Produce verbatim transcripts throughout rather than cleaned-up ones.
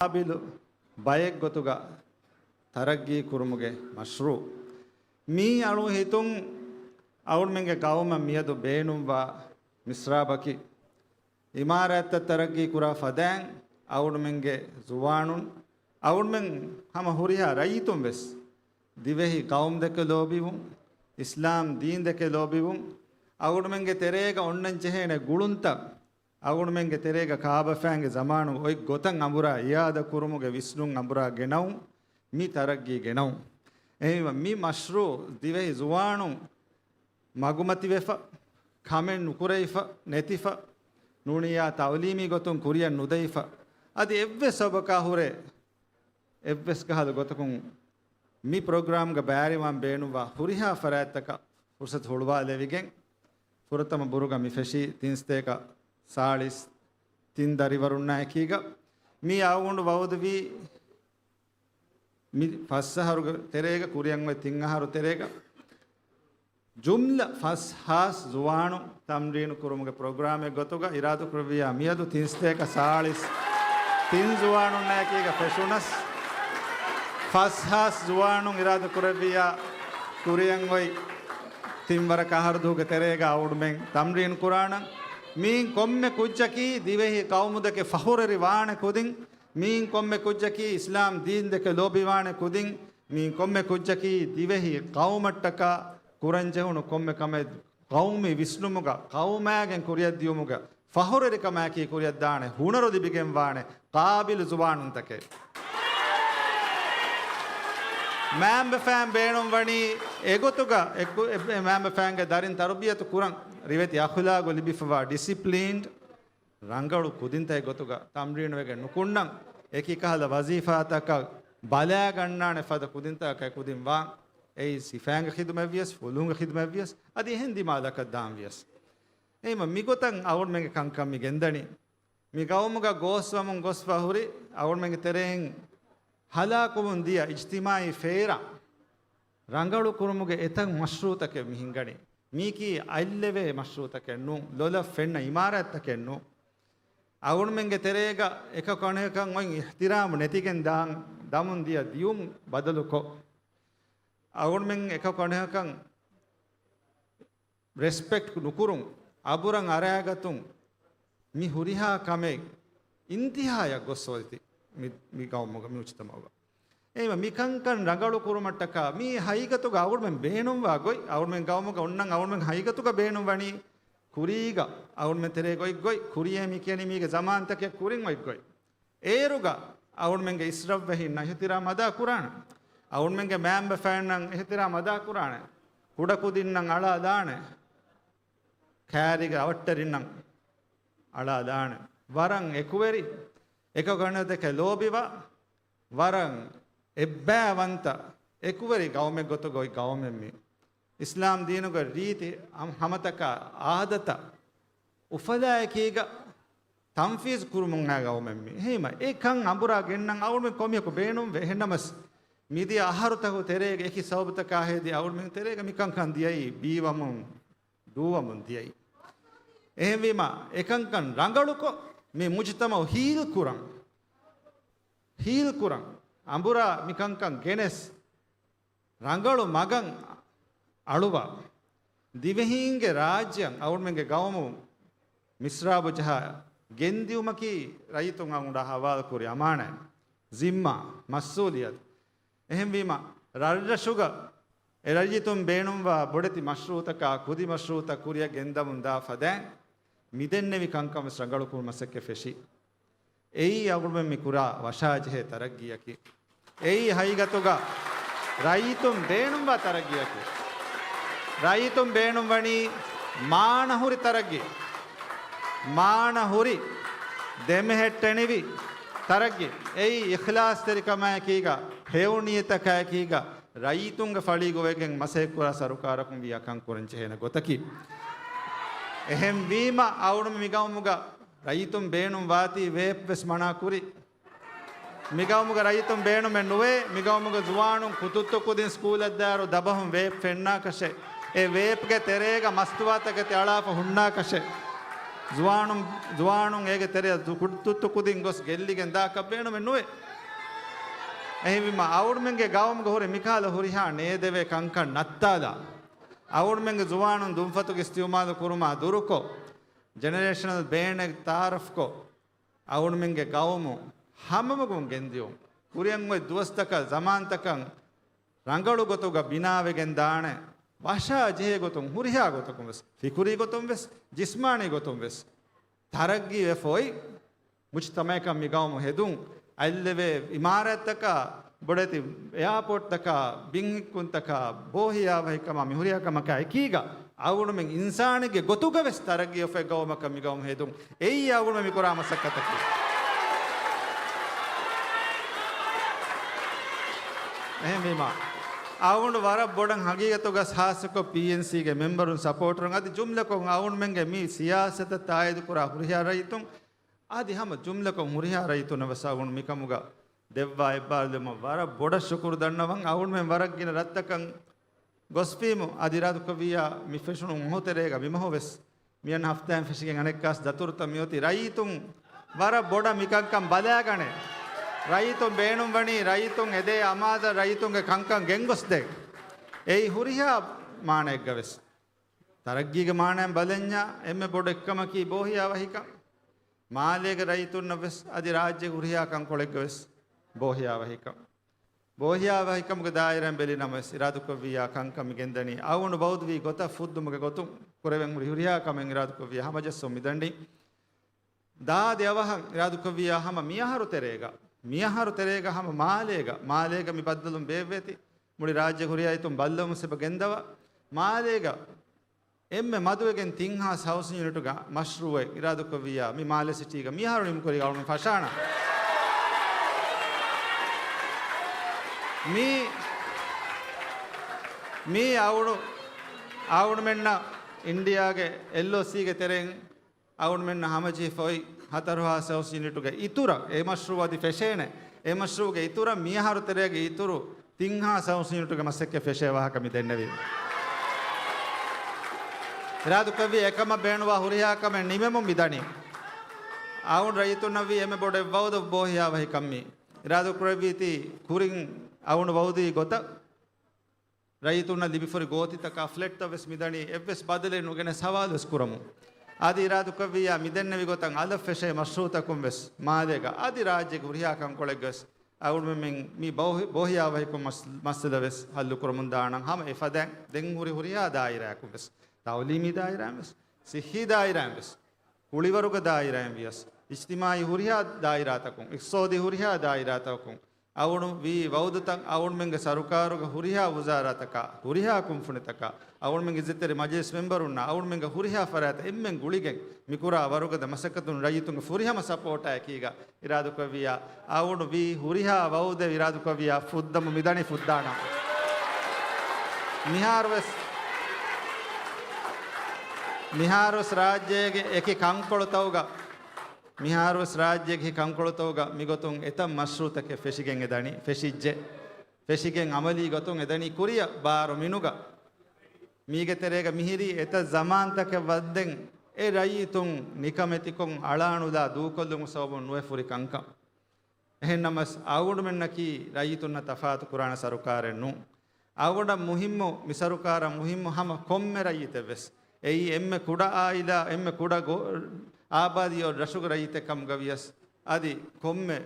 ޤާބިލު ބައެއްގޮތުގަ ތަރައްގީ ކުރުމުގެ މަޝްރޫޢު. މީ އަޅު ހިތުން އަޅުމެންގެ ގައުމަށް މިއަދު ބޭނުންވާ މިސްރާބަކީ، އިމާރާތްތައް ތަރައްގީ ކުރާ ފަދައިން އަޅުމެންގެ ޒުވާނުން، އަޅުމެން ހަމަ ހުރިހާ ރައްޔިތުން ވެސް ދިވެހި ޤައުމު ދެކެ ލޯބިވުން، އިސްލާމް ދީން ދެކެ ލޯބިވުން، އަޅުމެންގެ ތެރޭގަ އޮންނަން ޖެހޭނެ ގުޅުންތައް، އަޅުމެންގެ ތެރޭގަ ކާބަފައިންގެ ޒަމާނު އޮތް ގޮތަށް އަނބުރާ އިއާދަ ކުރުމުގެ ވިސްނުން އަނބުރާ ގެނައުން، މި ތަރައްގީ ގެނައުން. އެހެންވީމަ، މި މަޝްރޫޢު ދިވެހި ޒުވާނުން މަގުމަތިވެފަ، ކަމެއް ނުކުރެވިފަ، ނެތިފަ، ނޫނިއްޔާ ތަޢުލީމީ ގޮތުން ކުރިއަށް ނުދެވިފަ، އަދި އެއްވެސް ސަބަބަކާ ހުރެ އެއްވެސް ކަހަލަ ގޮތަކުން މި ޕްރޮގްރާމްގަ ބައިވެރިވާން ބޭނުންވާ ހުރިހާ ފަރާތްތަކަށް ފުރުސަތު ހުޅުވާލެވިގެން، ފުރަތަމަ ބުރުގަ މި ފެށީ ތިން ސަތޭކަ ސާޅީސް ތިން ދަރިވަރުންނާ އެކީގަ، މި އަޅުގަނޑު ވައުދުވީ މި ފަސް އަހަރުގެ ތެރޭގަ، ކުރިއަށް އޮތް ތިން އަހަރު ތެރޭގަ، ޖުމްލަ ފަސް ހާސް ޒުވާނުން ތަމްރީނު ކުރުމުގެ ޕްރޮގްރާމެއް ގޮތުގަ އިރާދަކުރެއްވިއްޔާ މިއަދު ތިން ސަތޭކަ ސާޅީސް ތިން ޒުވާނުންނާއެކީގަ ފެށުނަސް، ފަސް ހާސް ޒުވާނުން އިރާދަކުރެއްވިއްޔާ ކުރިއަށް އޮތް ތިން ވަރަކަށް އަހަރު ދުވަހުގެ ތެރޭގަ އަޅުމެން ތަމްރީނު ކުރާނަން. މިއިން ކޮންމެ ކުއްޖަކީ ދިވެހި ޤައުމު ދެކެ ފަޚުރުވެރި ވާނެ ކުދިން، މިއިން ކޮންމެ ކުއްޖަކީ އިސްލާމް ދީން ދެކެ ލޯބިވާނެ ކުދިން، މިއިން ކޮންމެ ކުއްޖަކީ ދިވެހި ޤައުމަށްޓަކާ ކުރަންޖެހުނު ކޮންމެ ކަމެއް ޤައުމީ ވިސްނުމުގަ ޤައުމާގެން ކުރިއަށްދިޔުމުގަ ފަޚުރުވެރިކަމާއެކީ ކުރިއަށްދާނެ ހުނަރު ލިބިގެންވާނެ ޤާބިލު ޒުވާނުންތަކެއް. މައިންބަފައިން ބޭނުންވަނީ އެގޮތުގަ އެކު-، އެ-، އެ މައިންބަފައިންގެ ދަރިން ތަރުބިޔަތު ކުރަން ރިވެތި އަޚުލާގު ލިބިފަވާ ޑިސިޕްލީންޑް، ރަނގަޅު ކުދިންތައް ގޮތުގަ ތަމްރީނުވެގެން ނުކުންނަން، އެކި ކަހަލަ ވަޒީފާތަކަށް ބަލާގަންނާނެ ފަދަ ކުދިންތަކަކަށް ކުދިން ވާން. އެއީ ސިފައިންގެ ޚިދުމަތްވިޔަސް، ފުލުހުންގެ ޚިދުމަތްވިޔަސް، އަދި އެހެން ދިމާލަކަށް ދާން ވިޔަސް. އެހެންވީމަ މިގޮތަށް އަޅުމެންގެ ކަންކަން މި ގެންދަނީ. މި ގައުމުގަ ގޯސްވަމުން ގޮސްފަ ހުރި އަޅުމެންގެ ތެރެއިން ހަލާކުވުން ދިޔަ އިޖްތިމާޢީ ފޭރާ ރަނގަޅު ކުރުމުގެ އެތައް މަޝްރޫޢުތަކެއް މި ހިންގަނީ. މީކީ އަތްލެވޭ މަޝްރޫޢުތަކެއް ނޫން، ލޮލަށް ފެންނަ އިމާރާތްތަކެއް ނޫން. އަޅުމެންގެ ތެރޭގަ އެކަކު އަނެކަކަށް އޮތް އިޙްތިރާމު ނެތިގެން ދާން ދަމުން ދިޔަ ދިޔުން ބަދަލުކޮށް، އަޅުމެން އެކަކު އަނެކަކަށް ރެސްޕެކްޓް ނުކުރުން، އަބުރަށް އަރާގަތުން، މި ހުރިހާ ކަމެއް އިންތިހާޔަށް ގޮސްފަ އޮތީ މި، މި ގައުމުގަ، މި މުޖުތަމަޢުގަ. އެހެންވީމަ މި ކަންކަން ރަނގަޅު ކުރުމަށްޓަކާ މީ ހަގީގަތުގަ އަޅުމެން ބޭނުންވާ ގޮތް، އަޅުމެން ގައުމުގަ އޮންނަން އަޅުމެން ހަގީގަތުގަ ބޭނުންވަނީ ކުރީގަ އަޅުމެން ތެރޭގަ އޮތް ގޮތް، ކުރިޔޭ މި ކިޔަނީ މީގެ ޒަމާންތަކެއް ކުރިން އޮތް ގޮތް. އޭރުގަ އަޅުމެންގެ އިސްރަށްވެހިންނަށް އިޙްތިރާމް އަދާ ކުރާނެ. އަޅުމެންގެ މައިންބަފައިންނަށް އިޙްތިރާމް އަދާ ކުރާނެ. ކުޑަކުދިންނަށް އަޅާލާނެ. ކައިރިގެ އަވަށްޓެރިންނަށް އަޅާލާނެ. ވަރަށް އެކުވެރި، އެކަކު އަނެކަކަށް ލޯބިވާ، ވަރަށް އެއްބައިވަންތަ އެކުވެރި ގައުމެއް ގޮތުގަ އޮތް ގައުމެއް މީ. އިސްލާމް ދީނުގެ ރީތި ހަމަ-، ހަމަތަކާ އާދަތައް އުފަލާއެކީގަ ތަންފީޒު ކުރުމުން އައި ގައުމެއް މީ. އެހެންވީމަ އެ ކަން އަނބުރާ ގެންނަން އަޅުމެން ކޮންމެއަކު ބޭނުންވޭ. އެހެންނަމަސް މިދިޔަ އަހަރުތަކު ތެރޭގަ އެކި ސަބަބުތަކާ ހެދި އަޅުމެން ތެރޭގަ މިކަންކަން ދިޔައީ ބީވަމުން ދޫވަމުން ދިޔައީ. އެހެންވީމަ އެކަންކަން ރަނގަޅުކޮށް މި މުޖުތަމަޢު ހީލް ކުރަން، ހީލް ކުރަން އަނބުރާ މިކަންކަން ގެނެސް ރަނގަޅު މަގަށް އަޅުވާ، ދިވެހީންގެ ރާއްޖެއަށް އަޅުމެންގެ ގައުމު މިސްރާބު ޖަހާ ގެންދިއުމަކީ ރައްޔިތުން އަޅުގަނޑާ ހަވާލުކުރި އަމާނާތް، ޒިންމާ، މަސްއޫލިއްޔަތު. އެހެންވީމަ ރަށްރަށުގަ އެ ރައްޔިތުން ބޭނުންވާ ބޮޑެތި މަޝްރޫޢުތަކާ ކުދި މަޝްރޫޢުތައް ކުރިއަށް ގެންދަމުން ދާ ފަދައިން މިދެންނެވި ކަންކަން ވެސް ރަނގަޅު ކުރުމަށް މަސައްކަތް ފެށީ. އެއީ އަޅުގަނޑުމެން މި ކުރާ ވަށާޖެހޭ ތަރައްގީއަކީ. އެއީ ހަގީގަތުގަ ރައްޔިތުން ބޭނުންވާ ތަރައްގީއަކީ. ރައްޔިތުން ބޭނުންވަނީ މާނަހުރި ތަރައްގީ. މާނަހުރި ދެމެހެއްޓެނިވި ތަރައްގީ. އެއީ އިޚްލާޞްތެރިކަމާއެކީގަ، ހެޔޮ ނިޔަތަކާއެކީގަ، ރައްޔިތުންގެ ފަޅީގަ އޮވެގެން މަސައްކަތްކުރާ ސަރުކާރަކުން ވިޔަ ކަން ކުރަން ޖެހޭނެ ގޮތަކީ. އެހެންވީމަ އަޅުގަނޑު މިގައުމުގަ ރައްޔިތުން ބޭނުން ވާތީ ވޭޕް ވެސް މަނާ ކުރި. މިގައުމުގަ ރައްޔިތުން ބޭނުމެއް ނުވޭ. މިގައުމުގެ ޒުވާނުން ކުތުއްތު ކުދިން ސްކޫލަށް ދާއިރު ދަބަހުން ވޭޕް ފެންނާކަށެއް. އެ ވޭޕްގެ ތެރޭގަ މަސްތުވާތަކެތި އަޅާފަ ހުންނާކަށެއް. ޒުވާނުން، ޒުވާނުން އޭގެ ތެރެއަށް ދު-، ކުޑަ ތުއްތު ކުދިން ގޮސް ގެއްލިގެން ދާކަށް ބޭނުމެއް ނުވޭ. އެހެންވީމަ، އަޅުގަނޑުމެންގެ ގައުމުގަ ހުރި މިކަހަލަ ހުރިހާ ނޭދެވޭ ކަންކަން ނައްތާލާ، އަޅުގަނޑުމެންގެ ޒުވާނުން ދުންފަތުގެ އިސްތިއުމާލު ކުރުމާ ދުރުކޮށް، ޖެނެރޭޝަނަލް ބޭނެއް ތައާރަފްކޮށް، އަޅުގަނޑުމެންގެ ގައުމު ހަމަމަގުން ގެންދިޔުން. ކުރިއަށް އޮތް ދުވަސްތަކަށް، ޒަމާންތަކަށް ރަނގަޅު ގޮތުގަ ބިނާވެގެން ދާނެ، ވަށާ ޖެހޭ ގޮތުން، ހުރިހާ ގޮތަކުން ވެސް، ފިކުރީ ގޮތުން ވެސް، ޖިސްމާނީ ގޮތުން ވެސް ތަރައްގީ ވެފަ އޮތް މުޖްތަމަޢަކަށް މި ގައުމު ހެދުން. އަތްލެވޭ އިމާރާތްތަކާ، ބޮޑެތި އެއާޕޯޓްތަކާ، ބިން ހިއްކުންތަކާ، ބޯހިޔާވަހިކަމާ، މި ހުރިހާ ކަމަކާ އެކީގަ، އަޅުގަނޑުމެން އިންސާނެއްގެ ގޮތުގަ ވެސް ތަރައްގީ އޮފެ ގައުމަކަށް މި ގައުމު ހެދުން. އެއީ އަޅުގަނޑުމެން މި ކުރާ މަސައްކަތަކީ. އެހެންވީމާ، އަޅުގަނޑު ވަރަށް ބޮޑަށް ހަގީގަތުގަ ހާއްސަކޮށް ޕީއެންސީގެ މެމްބަރުން ސަޕޯޓަރުން އަދި ޖުމްލަކޮށް އަޅުގަނޑުމެންގެ މި ސިޔާސަތަށް ތާއީދު ކުރާ ހުރިހާ ރައްޔިތުން، އަދި ހަމަ ޖުމްލަކޮށް ހުރިހާ ރައްޔިތުންނަށް ވެސް އަޅުގަނޑު މިކަމުގަ ދެއްވާ އެއްބާރުލުމަށް ވަރަށް ބޮޑަށް ޝުކުރު ދަންނަވަން. އަޅުގަނޑުމެން ވަރަށް ގިނަ ރަށްތަކަށް ގޮސްފީމު އަދި އިރާދުކުރެއްވިއްޔާ މި ފެށުނު މަހު ތެރޭގަ މި މަހު ވެސް މިއަންނަ ހަފްތާއިން ފެށިގެން އަނެއްކާސް ދަތުރުތައް މިއޮތީ ރައްޔިތުން ވަރަށް ބޮޑަށް މިކަންކަން ބަލާގަނެ. ރައްޔިތުން ބޭނުންވަނީ ރައްޔިތުން އެދޭ އަމާޒަށް ރައްޔިތުންގެ ކަންކަން ގެންގޮސްދޭ. އެއީ ހުރިހާ މާނައެއްގަ ވެސް. ތަރައްގީގެ މާނައިން ބަލަންޏާ އެންމެ ބޮޑު އެއްކަމަކީ ބޯހިޔާވަހިކަން. މާލޭގެ ރައްޔިތުންނަށް ވެސް އަދި ރާއްޖޭގެ ހުރިހާ ކަންކޮޅެއްގަ ވެސް ބޯހިޔާވަހިކަން. ބޯހިޔާވަހިކަމުގެ ދާއިރާއިން ބެލި ނަމަވެސް، އިރާދުކުރެއްވިއްޔާ ކަންކަން މި ގެންދަނީ އަޅުގަނޑު ވައުދުވި ގޮތަށް ފުއްދުމުގެ ގޮތުން ކުރެވެން ހުރި ހުރިހާ ކަމެއް އިރާދުކުރެއްވިއްޔާ ހަމަޖައްސަވަން މިދަނީ. ދާދި އަވަހަށް އިރާދުކުރެއްވިއްޔާ ހަމަ މިއަހަރު ތެރޭގަ، މިއަހަރު ތެރޭގަ ހަމަ މާލޭގަ، މާލޭގަ މި ބައްދަލުން ބޭއްވޭތީ، މުޅި ރާއްޖެ ހުރިހާ ރައްޔިތުން ބައްލަވަމުން ސެބަ ގެންދަވާ، މާލޭގަ އެންމެ މަދުވެގެން ތިން ހާސް ހައުސިން ޔުނިޓުގަ މަޝްރޫއެއް އިރާދުކުރެއްވިއްޔާ، މި މާލެ ސިޓީގަ މިހާރު ނިމުކުރީ އަޅުގަނޑު ފަށާނަ. މީ، މީ އަޅު-، އަޅުގަނޑުމެންނަށް އިންޑިއާގެ އެލްއޯސީގެ ތެރެއިން އަޅުގަނޑުމެންނަށް ހަމަޖެހިފައި ހަތަރު ހާސް ހައުސިން ޔުނިޓުގެ އިތުރަށް އެ މަޝްރޫއު އަދި ފެށޭނެ. އެ މަޝްރޫއުގެ އިތުރަށް މިއަހަރު ތެރޭގެ އިތުރު ތިން ހާސް ހައުސިން ޔުނިޓުގެ މަސައްކަތް ފެށޭ ވާހަކަ މި ދެންނެވީ. އިރާދުކުރެއްވިއްޔާ އެކަމަށް ބޭނުންވާ ހުރިހާ ކަމެއް ނިމެމުން މިދަނީ. އަޅުގަނޑު ރައްޔިތުންނަށް ވީ އެންމެ ބޮޑު އެއްވައުދެއް ބޯހިޔާވަހިކަން މީ. އިރާދުކުރެއްވީތީ ކުރިން އަޅުގަނޑު ވައުދުވި ގޮތަށް ރައްޔިތުންނަށް ލިބިފައި ގޯތިތަކާ ފްލެޓްތައް ވެސް މިދަނީ އެއްވެސް ބަދަލެއް ނުގެނެސް ހަވާލުވެސް ކުރަމުން. އަދި އިރާދުކުރެއްވިއްޔާ މިދެންނެވި ގޮތަށް އަލަށް ފެށޭ މަޝްރޫއުތަކުން ވެސް މާލޭގަ އަދި ރާއްޖޭގެ ހުރިހާ ކަންކޮޅެއްގަ ވެސް އަޅުގަނޑުމެން މި ބޯހި-، ބޯހިޔާވަހިކަން މަސް-، މައްސަލަ ވެސް ހައްލު ކުރަމުން ދާނަން. ހަމަ އެފަދައިން ދެން ހުރި ހުރިހާ ދާއިރާއަކުން ވެސް، ތައުލީމީ ދާއިރާއިން ވެސް، ސިއްހީ ދާއިރާއިން ވެސް، ކުޅިވަރުގެ ދާއިރާއިން ވިޔަސް، އިޖްތިމާއީ ހުރިހާ ދާއިރާތަކުން، އިޤްތިޞާދީ ހުރިހާ ދާއިރާތަކުން، އަޅުގަނޑު ވީ ވައުދުތައް އަޅުގަނޑުމެންގެ ސަރުކާރުގެ ހުރިހާ ވުޒާރާތަކާ، ހުރިހާ ކުންފުނިތަކާ، އަޅުގަނޑުމެންގެ އިއްޒަތްތެރި މަޖިލިސް މެމްބަރުންނާ، އަޅުގަނޑުމެންގެ ހުރިހާ ފަރާތްތައް އެންމެން ގުޅިގެން މިކުރާ ވަރުގަދަ މަސައްކަތުން ރައްޔިތުންގެ ފުރިހަމަ ސަޕޯޓާ އެކީގަ އިރާދުކުރެއްވިއްޔާ، އަޅުގަނޑު ވީ ހުރިހާ ވައުދެއް އިރާދުކުރެއްވިއްޔާ ފުއްދަމު މިދަނީ ފުއްދާނަން. މިހާރުވެސް، މިހާރުވެސް ރާއްޖޭގެ އެކި ކަންކޮޅުތައުގަ، މިހާރުވެސް ރާއްޖޭގެ ކަންކޮޅުތައުގަ މިގޮތުން އެތައް މަޝްރޫއުތަކެއް ފެށިގެން އެދަނީ، ފެށިއްޖެ. ފެށިގެން އަމަލީ ގޮތުން އެދަނީ ކުރިއަށް ބާރު މިނުގަ. މީގެ ތެރޭގަ މިހިރީ އެތައް ޒަމާންތަކެއް ވައްދެން އެ ރައްޔިތުން ނިކަމެތިކޮށް އަޅާނުލާ ދޫކޮށްލުމުގެ ސަބަބުން ނުވެފަ ހުރި ކަންކަން. އެހެންނަމަވެސް އަޅުގަނޑުމެންނަކީ ރައްޔިތުންނަށް ތަފާތު ކުރާނެ ސަރުކާރެއް ނޫން. އަޅުގަނޑަށް މުހިއްމު، މި ސަރުކާރަށް މުހިއްމު ހަމަ ކޮންމެ ރައްޔިތެއް ވެސް. އެއީ އެންމެ ކުޑަ އާއިލާ، އެންމެ ކުޑަ ގޯ-، އާބާދީ އޮތް ރަށުގެ ރައްޔިތެއް ކަމުގަ ވިޔަސް، އަދި ކޮންމެ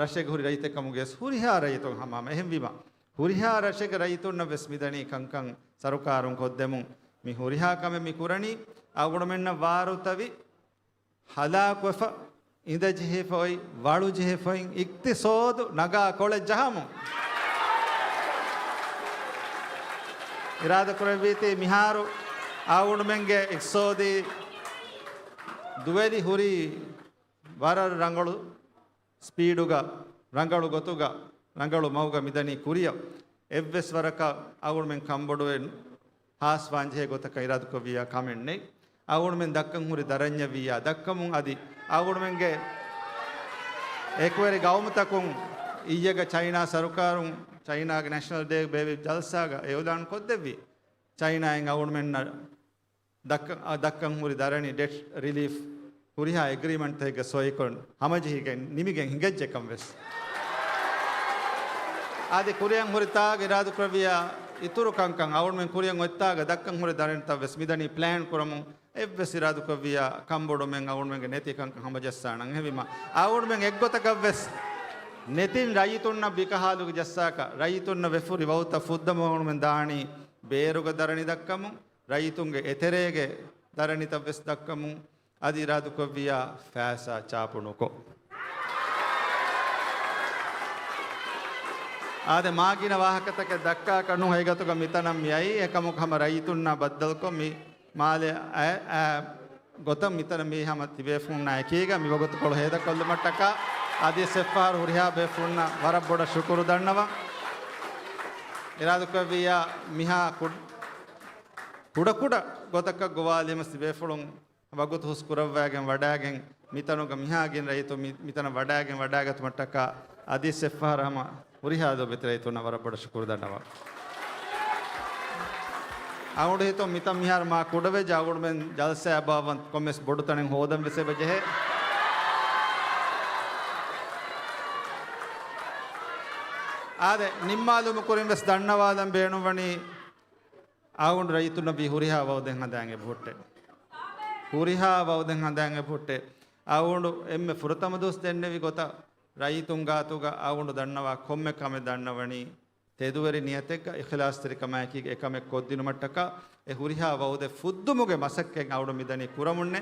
ރަށެއްގެ ހުރި ރައްޔިތެއް ކަމުގަ ވިޔަސް، ހުރިހާ ރައްޔިތުން ހަމަ ހަމަ. އެހެންވީމަ، ހުރިހާ ރަށެއްގެ ރައްޔިތުންނަށް ވެސް މިދަނީ ކަންކަން ސަރުކާރުން ކޮށްދެމުން. މި ހުރިހާ ކަމެއް މި ކުރަނީ އަޅުގަނޑުމެންނަށް ވާރުތަވި ހަލާކުވެފަ، އިނދެ ޖެހިފަ އޮތް، ވަޅު ޖެހިފައިން އިޤްތިޞާދު ނަގާ ކޮޅެއް ޖަހަމުން. އިރާދަކުރެއްވީތީ މިހާރު އަޅުގަނޑުމެންގެ އިޤްތިޞާދީ ދުވެލި ހުރީ ވަރަށް ރަނގަޅު ސްޕީޑުގަ، ރަނގަޅު ގޮތުގަ، ރަނގަޅު މަގުގަ މިދަނީ ކުރިއަށް. އެއްވެސް ވަރަކަށް އަޅުގަނޑުމެން ކަންބޮޑުވެ ހާސްވާންޖެހޭ ގޮތަކަށް އިރާދަކުރެއްވިއްޔާ ކަމެއް ނެތް. އަޅުގަނޑުމެން ދައްކަން ހުރި ދަރަންޏަށް ވިއްޔާ ދައްކަމުން އަދި އަޅުގަނޑުމެންގެ އެކުވެރި ގައުމުތަކުން އިއްޔެގަ ޗައިނާ ސަރުކާރުން ޗައިނާގެ ނޭޝަނަލް ޑޭ ބޭއްވި ޖަލްސާގަ އިޢުލާން ކޮށްދެއްވި. ޗައިނާއިން އަޅުގަނޑުމެންނަށް ދައްކަ-، އަ، ދައްކަން ހުރި ދަރަނި ޑެޓް ރިލީފް ހުރިހާ އެގްރީމަންޓްތަކެއްގަ ސޮއިކޮށް ހަމަޖެހިގެން ނިމިގެން ހިނގައްޖެކަން ވެސް. އަދި ކުރިއަށް ހުރި ތާގަ އިރާދުކުރެއްވިޔާ އިތުރު ކަންކަން އަޅުގަނޑުމެން ކުރިއަށް އޮތް ތާގަ ދައްކަން ހުރި ދަރަނިތައް ވެސް މިދަނީ ޕްލޭން ކުރަމުން އެއްވެސް އިރާދުކުރެއްވިޔާ ކަންބޮޑުމެއް އަޅުގަނޑުމެންގެ ނެތި ކަންކަން ހަމަޖައްސާނަން. އެހެންވީމަ އަޅުގަނޑުމެން އެއްގޮތަކަށް ވެސް ނެތިން ރައްޔިތުންނަށް ވިކަހާލުގެ ޖައްސާކަށް ރައްޔިތުންނަށް ވެފުރި ވައުދުތައް ފުއްދަމުން އަޅުގަނޑުމެން ދާނީ ބޭރުގެ ދަރަނި ދައްކަމުން، ރައްޔިތުންގެ އެތެރޭގެ ދަރަނިތައް ވެސް ދައްކަމުން، އަދި އިރާދުކޮށްވިޔާ ފައިސާ ޗާޕު ނުކޮށް. އާދެ، މާ ގިނަ ވާހަކަތަކެއް ދައްކާކަށް ނޫން ހަގީގަތުގަ މިތަނަށް މި އައީ. އެކަމަކު ހަމަ ރައްޔިތުންނާ ބައްދަލުކޮށް މި މާލެ އައި، އައި ގޮތަށް މިތަނަށް މި ހަމަ ތިބޭފުޅުންނާ އެކީގަ މި ވަގުތުކޮޅު ހޭދަކޮށްލުމަށްޓަކާ އަދި އެއްފަހަރު ހުރިހާ ބޭފުޅުންނަށް ވަރަށް ބޮޑަށް ޝުކުރު ދަންނަވަން. އިރާދުކުރެއްވިއްޔާ މިހާ ކުޑަ، ކުޑަކުޑަ ގޮތަކަށް ގޮވާލީމަ ތިބޭފުޅުން ވަގުތު ހުސް ކުރައްވާގެން ވަޑާގެން، މިތަނުގަ މިހާ ގިނަ ރައްޔިތުން މި، މިތަނަށް ވަޑާގެން ވަޑާގަތުމަށްޓަކާ އަދި އެއްފަހަރަށް ހަމަ ހުރިހާ ލޯބިވެތި ރައްޔިތުންނަށް ވަރަށް ބޮޑަށް ޝުކުރު ދަންނަވަން. އަޅުގަނޑު ހިތުން މިތަން މިހާރު މާ ކުޑަވެއްޖެ، އަޅުގަނޑުމެން ޖަލްސާއާ ބާއްވަން ކޮންމެސް ބޮޑު ތަނެއް ހޯދަން ވެސް އެބަ ޖެހޭ. އާދެ، ނިންމާލުމުގެ ކުރިން ވެސް ދަންނަވާލަން ބޭނުންވަނީ، އަޅުގަނޑު ރައްޔިތުންނަށް ވީ ހުރިހާ ވައުދެއް ހަނދާން އެބަހުއްޓޭ. ހުރިހާ ވައުދެއް ހަނދާން އެބަހުއްޓޭ. އަޅުގަނޑު އެންމެ ފުރަތަމަ ދުވަސް ދެންނެވި ގޮތަށް ރައްޔިތުން ގާތުގަ އަޅުގަނޑު ދަންނަވާ ކޮންމެ ކަމެއް ދަންނަވަނީ، ތެދުވެރި ނިޔަތެއްގަ އިޚްލާޞްތެރިކަމާއެކީގަ އެކަމެއް ކޮށްދިނުމަށްޓަކާ އެ ހުރިހާ ވައުދެއް ފުއްދުމުގެ މަސައްކަތް އަޅުގަނޑު މިދަނީ ކުރަމުންނޭ.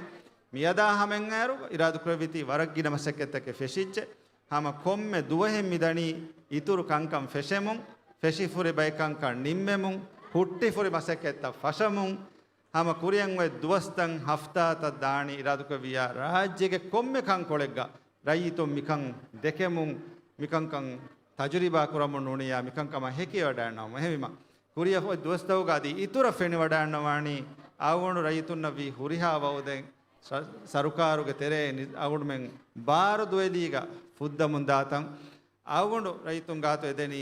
މިއަދާ ހަމައެއް އައިރު އިރާދުކުރެއްވީތީ ވަރަށް ގިނަ މަސައްކަތްތަކެއް ފެށިއްޖެ. ހަމަ ކޮންމެ ދުވަހެއް މިދަނީ އިތުރު ކަންކަން ފެށެމުން، ފެށިފުރި ބައެއް ކަންކަން ނިންމެމުން، ހުއްޓިފުރި މަސައްކަތްތައް ފަށަމުން، ހަމަ ކުރިއަށް އޮތް ދުވަސްތައް ހަފްތާތައް ދާނީ އިރާދުކުރެއްވިއްޔާ ރާއްޖޭގެ ކޮންމެ ކަންކޮޅެއްގަ ރައްޔިތުން މިކަން ދެކެމުން، މިކަންކަން ތަޖުރިބާ ކުރަމުން ނޫނިއްޔާ މިކަންކަމަށް ހެކިވަޑައިގަންނަވަމުން. އެހެންވީމަ، ކުރިއަށް އޮތް ދުވަސްތަކުގަ އަދި އިތުރަށް ފެނިވަޑައިގަންނަވާނީ އަޅުގަނޑު ރައްޔިތުންނަށް ވީ ހުރިހާ ވައުދެއް ސަ-، ސަރުކާރުގެ ތެރެއިން އަޅުގަނޑުމެން ބާރު ދުވެލީގަ ފުއްދަމުން ދާތަން. އަޅުގަނޑު ރައްޔިތުން ގާތު އެދެނީ،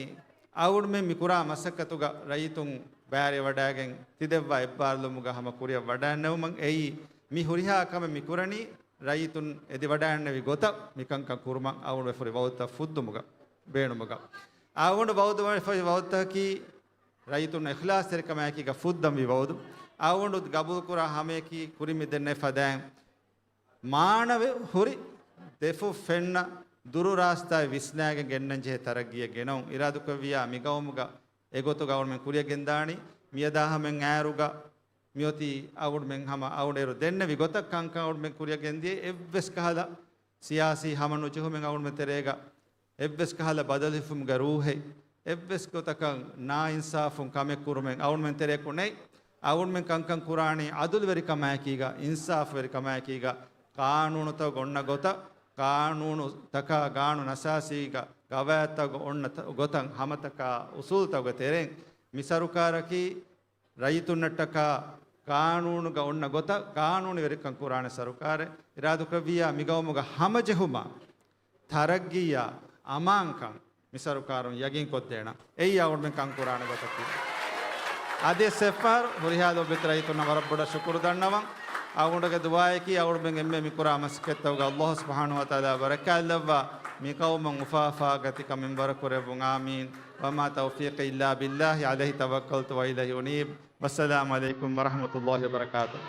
އަޅުގަނޑުމެން މި ކުރާ މަސައްކަތުގަ ރައްޔިތުން ބައިވެރިވަޑައިގެން ތި ދެއްވާ އެއްބާރުލުމުގަ ހަމަ ކުރިއަށް ވަޑައިގަންނެވުމަށް. އެއީ މި ހުރިހާ ކަމެއް މި ކުރަނީ ރައްޔިތުން އެދިވަޑައިގަންނެވި ގޮތަށް މިކަންކަން ކުރުމަށް އަޅުގަނޑު ވެފުރި ވައުދުތައް ފުއްދުމުގަ ބޭނުމުގަ. އަޅުގަނޑު ވައުދު ވެފައި ވައުދުތަކަކީ ރައްޔިތުން އިޚްލާޞްތެރިކަމާއެކީގަ ފުއްދަންވީ ވައުދު. އަޅުގަނޑު ގަބޫލުކުރާ ހަމަޔަކީ ކުރިން މި ދެންނެވި ފަދައިން މާނަވެ ހުރި ދެފުށް ފެންނަ ދުރު ރާސްތާއެއް ވިސްނާގެން ގެންނަން ޖެހޭ ތަރައްގީއެއް ގެނައުން. އިރާދުކުރެއްވިއްޔާ މިގައުމުގަ އެގޮތުގަ އަޅުގަނޑުމެން ކުރިއަށް ގެންދާނީ. މިއަދާ ހަމައިން އައިރުގަ މިއޮތީ އަޅުގަނޑުމެން ހަމަ އަޅުގަނޑު އޭރު ދެންނެވި ގޮތަށް ކަންކަން އަޅުގަނޑުމެން ކުރިއަށް ގެންދިޔަ. އެއްވެސް ކަހަލަ ސިޔާސީ ހަމަނުޖެހުމެއް އަޅުގަނޑުމެން ތެރޭގަ އެއްވެސް ކަހަލަ ބަދަލުހިފުމުގެ ރޫހެއް، އެއްވެސް ގޮތަކަށް ނާއިންސާފުން ކަމެއް ކުރުމެއް އަޅުގަނޑުމެން ތެރެއަކު ނެތް. އަޅުގަނޑުމެން ކަންކަން ކުރާނީ އަދުލުވެރިކަމާއެކީގަ، އިންސާފުވެރިކަމާއެކީގަ، ޤާނޫނުތަކުގަ އޮންނަ ގޮތަށް، ޤާނޫނުތަކާ، ޤާނޫނު އަސާސީގަ ޤަވާޢިދުތަކުގަ އޮންނަ ތަ-، ގޮތަށް ހަމަތަކާ އުޞޫލުތަކުގެ ތެރެއިން މި ސަރުކާރަކީ ރައްޔިތުންނަށްޓަކާ ޤާނޫނުގަ އޮންނަ ގޮތަށް ޤާނޫނީވެރިކަން ކުރާނެ ސަރުކާރެއް. އިރާދުކުރެއްވިއްޔާ މިގައުމުގަ ހަމަޖެހުމަށް، ތަރައްގީއާ އަމާންކަން މި ސަރުކާރުން ޔަގީންކޮށްދޭނަން. އެއީ އަޅުގަނޑުމެން ކަންކުރާނެ ގޮތަކީ. އަދި އެއްފަހަރު ހުރިހާ ލޯބިވެތި ރައްޔިތުންނަށް ވަރަށް ބޮޑަށް ޝުކުރު ދަންނަވަން. އަޅުގަނޑުގެ ދުޢާއަކީ އަޅުގަނޑުމެން އެންމެ މިކުރާ މަސައްކަތްތަކުގަ ﷲ ސުބްޙާނަހޫ ވަތަޢާލާ ބަރަކާތްލައްވާ މި ޤައުމަށް އުފާފާ ގަތިކަމެއް ވަރުކުރެއްވުން. އާމީން. وما توفيقي إلا بالله عليه توكلت وإليه أنيب. والسلام عليكم ورحمة الله وبركاته.